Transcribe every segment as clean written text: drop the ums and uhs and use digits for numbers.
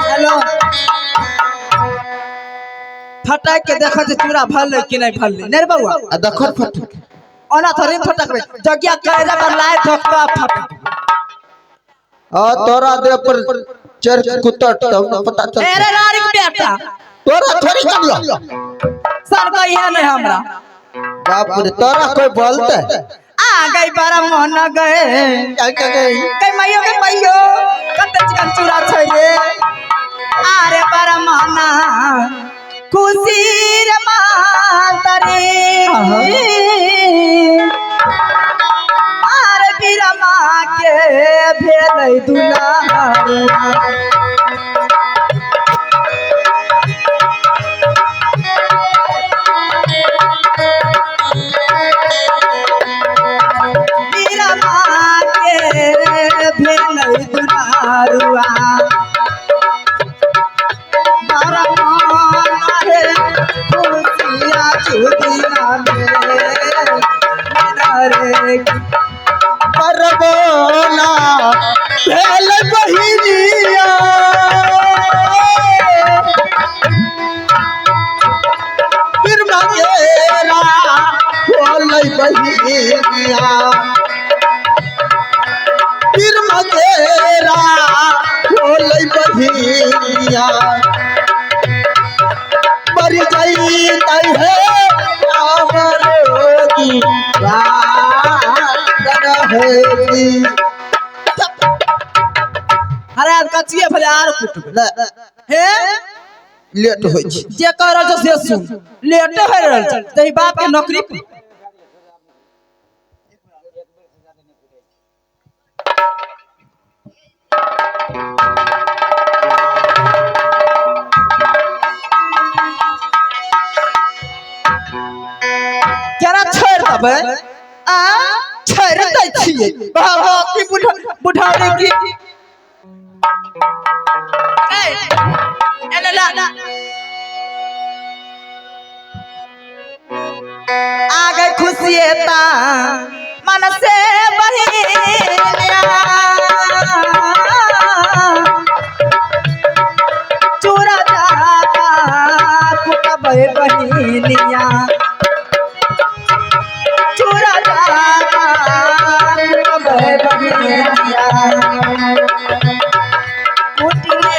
Hello फटाक के देखो जे चूड़ा भरले कि नहीं भरले नहीं रे बउआ। आ देखो फट ओना थोड़ी फटकबे जगिया कैरा पर लाए धक्का फट। आ तोरा देह पर चढ़ के कुत्ता तब न पता चल। अरे रानी के बेटा तोरा थोड़ी करलो। सर कहिया नहीं हमरा। बाप रे तोरा कोई बोलते आ गई बारा मोहन गए क्या क्या गई कई मैयो के मैयो कते चिकन चूड़ा छै रे। अरे बारा मोहना खुशी रे मातरी अरे बीरमा के भेलै दुलारुआ। बीरमा के भेलै दुलारुआ। बारा मोहना रे खुशिया चुदिना में रे परबोला भेल बहिनिया बिरमा केरा होलै बहिनिया बिरमा केरा होलै बहिनिया मर जइतै हे हमरो रहेगी। अरे आज कचिए भले आर कुटबे हे लेट होइ छै जे कह रहल छौ से सुन। लेटे हो रहल छै तही बाप के नौकरी पर। केना छोड़ि देबै आ छोड़ि दै छियै बाबा की बुढ़ारी की ए एने ला आ गई खुशियता मन से बहिनिया चूड़ा जाता कुटबै बहिनिया चूड़ा जाता कुटबै बहिनिया कुटिए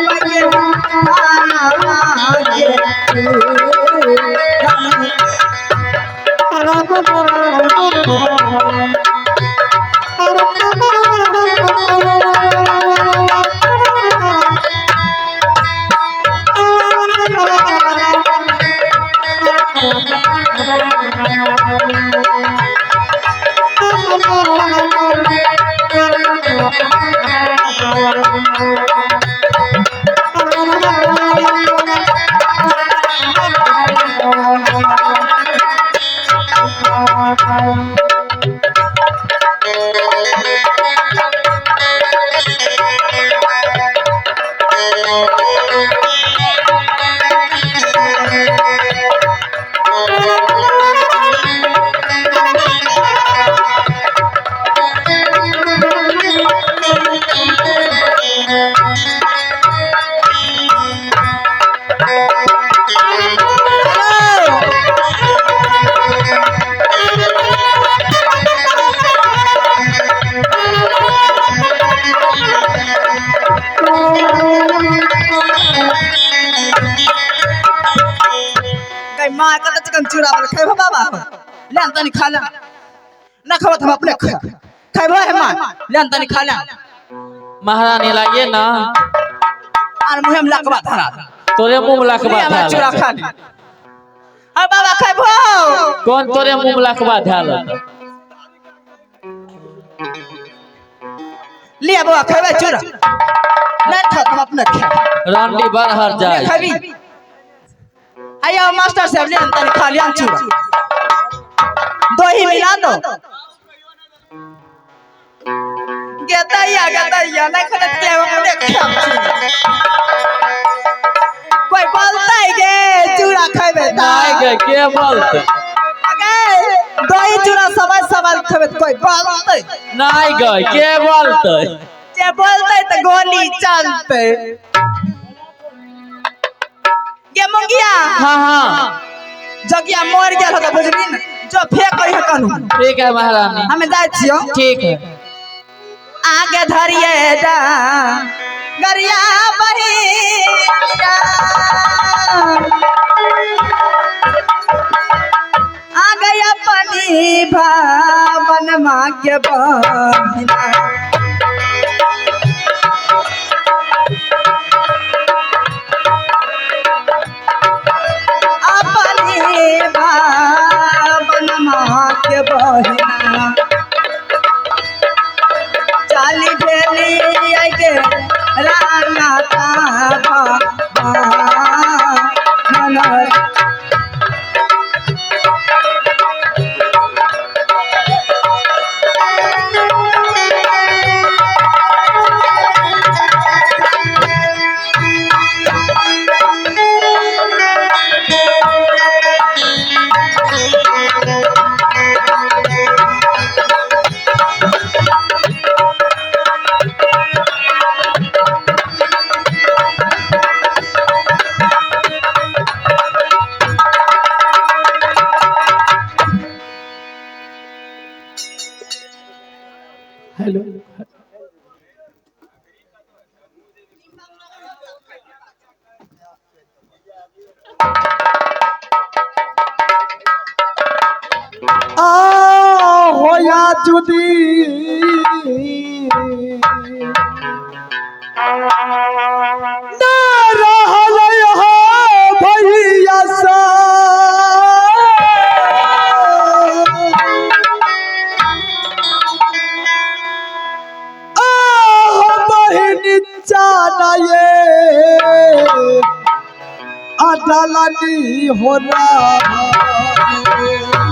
बगे आगे माँ कत चिकन चूड़ा वाला खेबो बाबा ले तनी खा ले ना खबो हम अपने खेबो है माँ ले तनी खा ले। महारानी लाइए ना are मुँह में लकवा धरा तोरे मुँह में लकवा ले चूड़ा धरा खा ले। अरे बाबा खेबो कौन तोरे मुँह में लकवा धरा ले बाबा खेबे चूड़ा नहीं खा तुम अपने खा रानी बाहर जाए खेबी। आया मास्टर साहब ले तनी खा लिया चूड़ा दही मिला दो गेतैया गेतैया नहीं खा के अपने खा कोई बोलता है गे चूड़ा खेबे ता नहीं गे के बोलते अगे दही दही चूड़ा सवाल सवाल खेबे त कोई बोलतै? नहीं गई के बोलते? जे बोलतै त गोली चलतै। गे मुंगिया। हाँ हाँ। जगिया मर गेल हो त बुझली न, जो फेंक है कनु। ठीक है महारानी। हमें जाइ छियो। ठीक है। आगे धरिए जा गरिया बहिया, आ गया पानी भावन माँ के बहिना। अपनी भावन माँ के बहिना चाली भेली आइके राना ताबा मनर। हेलो। आ होया जुदी ना रहल हो भैया सा, आ हो बहिनी जाना ये अडलनी हो रहा। भैया।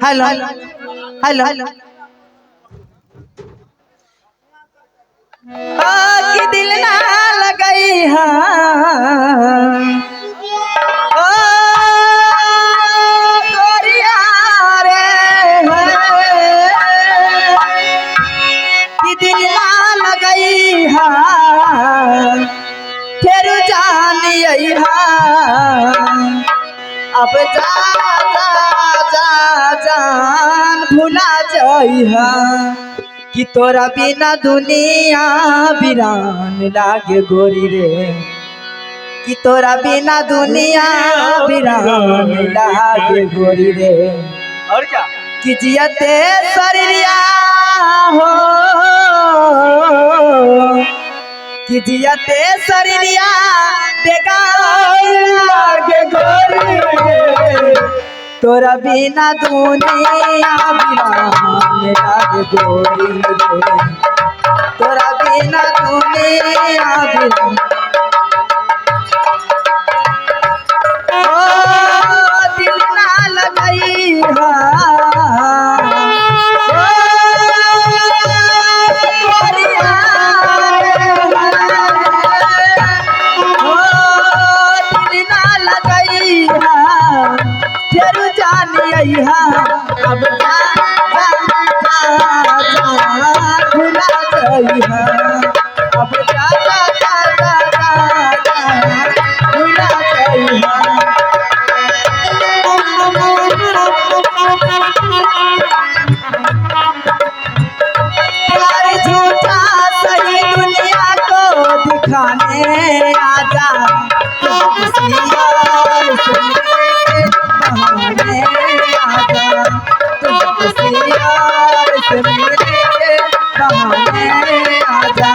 हेलो हेलो, ओ की दिल ना लगई हा, ओ गोरिया रे की दिल ना लगई हा, फिर जानी हा। अब जा जा जा जान भुला जइहा। कि तोरा बिना दुनिया बिरान लागे गोरी रे, कि तोरा बिना दुनिया बिरान लागे गोरी रे। और क्या? कि जियते शरीरिया हो, कि जियते शरीरिया बेगान लागे गोरी रे, तोरा बिना दुनिया बिरान लागे गोरी रे, तोरा बिना दुनिया बिरान। ओ दिल ना लगई हा, ओ गोरिया रे, ओ दिल ना लगई हा, फेर जानी अइहा, अब जा जा जा जा भुला जइहा, अब जा जा जा जा जा जा भुला जइहा। प्यार झूठा सही दुनिया को दिखाने आजा, तुम किसी और से मिलने बहाने आजा, तुम किसी और से मिलने के बहाने आजा।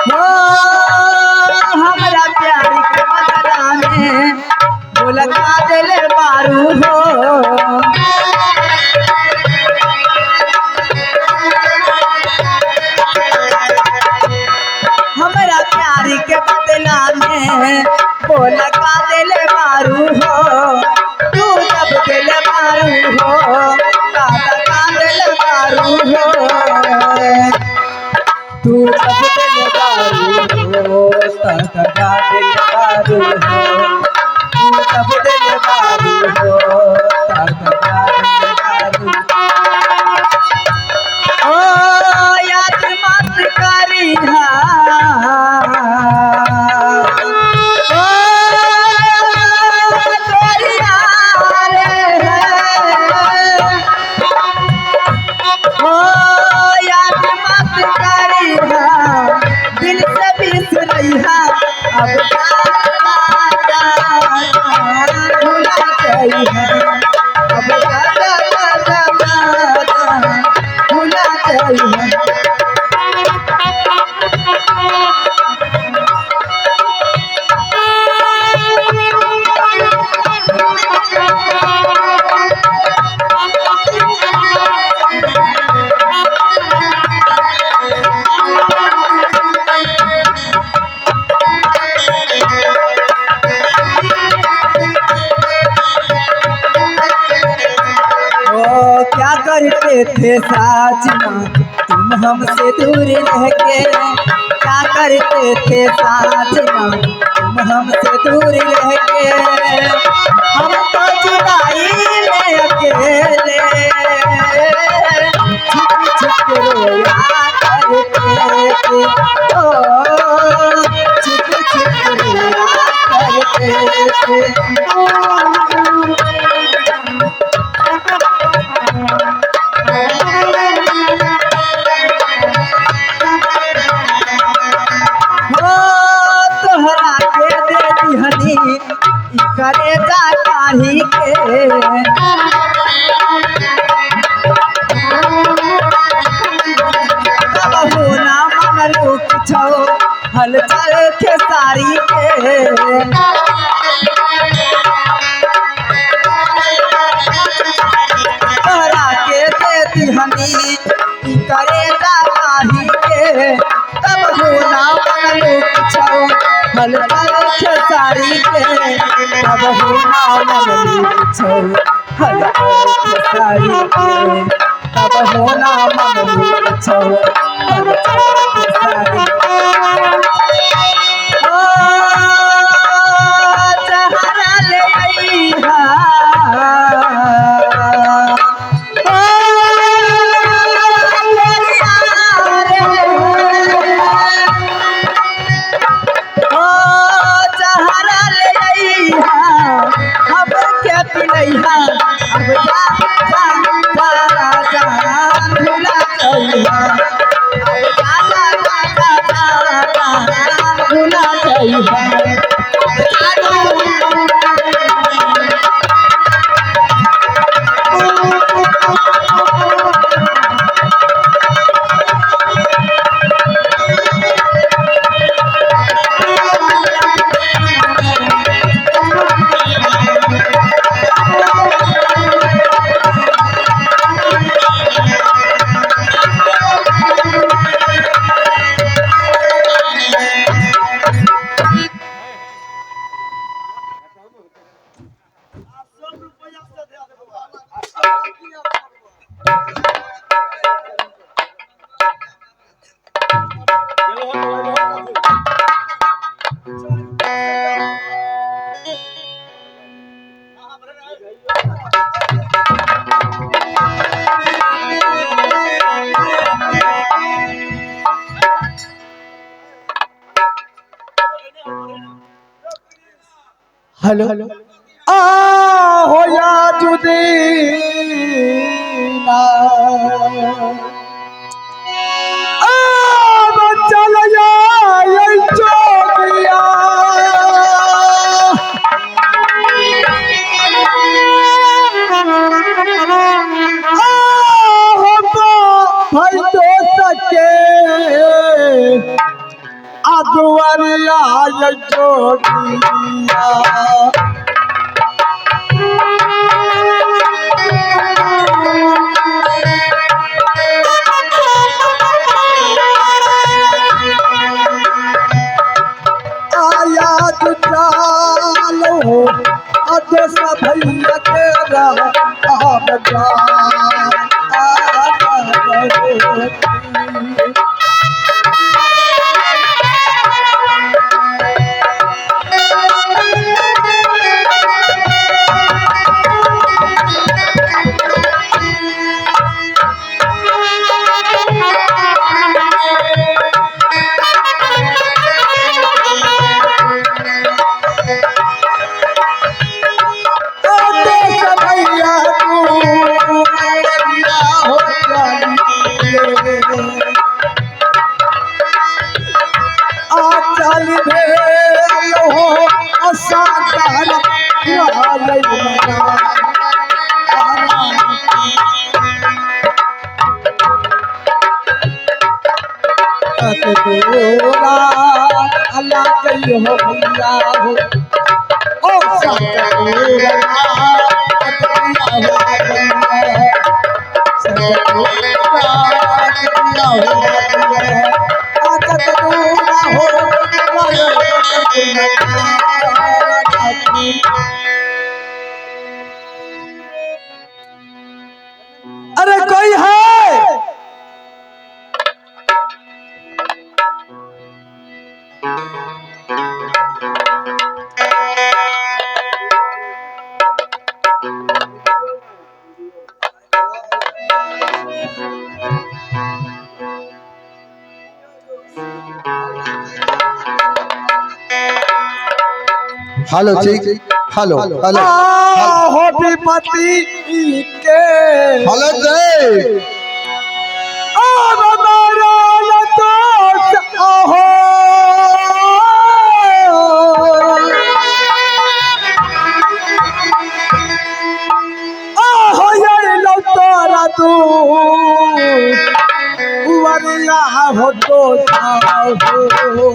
हो हमरा प्यार के बदला में बोलका दिल बारू हो, हमरा प्यार के बदला में बोलका दिल बारू हो, तू जब दिल बारू हो, दादा का दिल बारू हो, तू जब दिल बारू हो, दादा का दिल बारू हो, तू जब दिल बारू हो, दादा का दिल बारू। ओ याद मत करिहा, ओ गोरिया रे, ओ याद मत करिहा, दिल से बिसरइहा, अब जा जा जा भुला जइहा, अब जा जा जा जा जा भुला जइहा। ओ क्या करते थे साजना तुम हमसे दूर रह के, क्या करते थे साजना तुम हमसे दूर रह के, हम तो जुदाई में अकेले छुप छुप के रोया करते थे, ओ छुप छुप के रोया करते थे। हो तोहरा के दे दिहनी ई करे जा काढ़ी के, तब हो ना मनलू कुछो हलचल खेसारी के, तोहरा के दे दिहनी ई करे जा काढ़ी के, तब हो ना मनलू कुछो हलचल खेसारी के, तब हो ना मनलू कुछो हलचल खेसारी के, तब हो ना मनलू कुछो हलचल खेसारी के। ओ चेहरा ले अइहा, ओ गोरिया रे, जइहा, अब जा जा जा जान भुला जइहा, अब जा जा जा जा जा जान भुला जइहा, अब जा जा। हेलो। आ हो या जुदीना आ बचल या ये चोटिया आ हो भाई तो सके अदुवरिया ये चोटिया। आया चालो अदोसा भैया तेरा आप जा अदोसा भैया तू हो चली आ चल भेल हो असाकार आलय मना तोरा अल्लाह कही हो भैया हो ओ सतोरा अरे कोई है? हेलो ठीक हेलो हेलो हो विपत्ति के हेलो जय अब मरल दोष अहो आहो ये तोरा तू वरिया हो दोष हो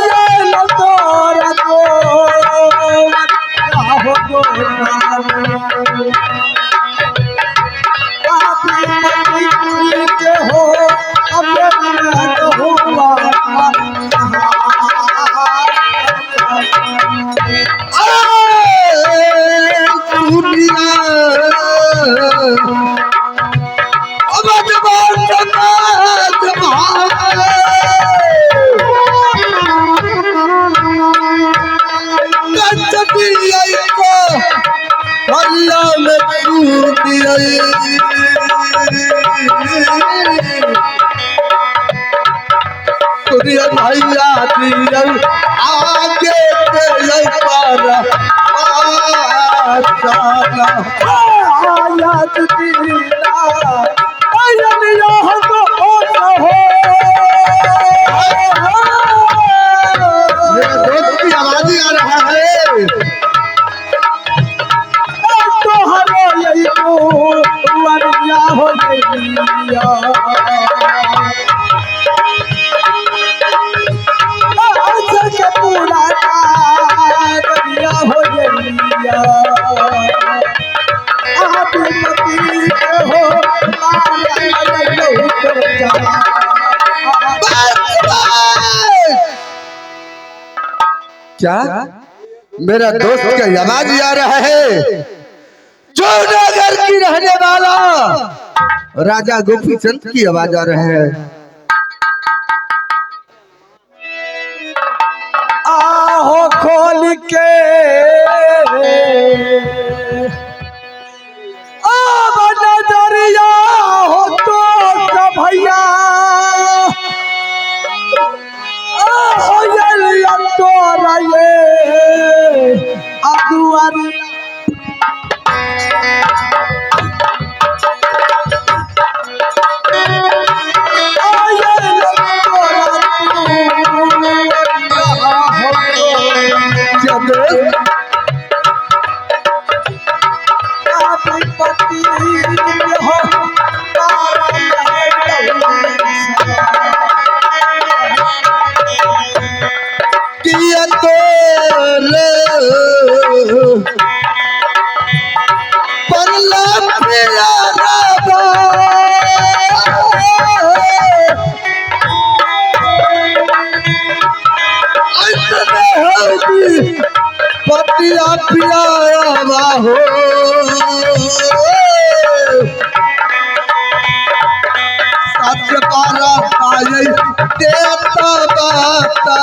ये तोरा तू हो दोष हो भैया दिया आगे तेरे पर। जाला। आयात दीना आयन यह तो हो। मेरे दोस्त की आवाज ही आ रहा है। तो हरो यही तो वरिया हो गया। के पूरा दरिया हो गया। आप मती हो क्या मेरा दोस्त का आवाज ही आ रहा है? जूनागढ़ की रहने वाला राजा गोपी चंद की आवाज आ रहा है। आहो खोल के आब नजरिया हो तो भैया आहो ये तोरा ये अदुआरी क्या दोस्त किया तोरे परला प्यारा बा। इतने होगी पतिया पिया हो। सच पारा पाई देता बाता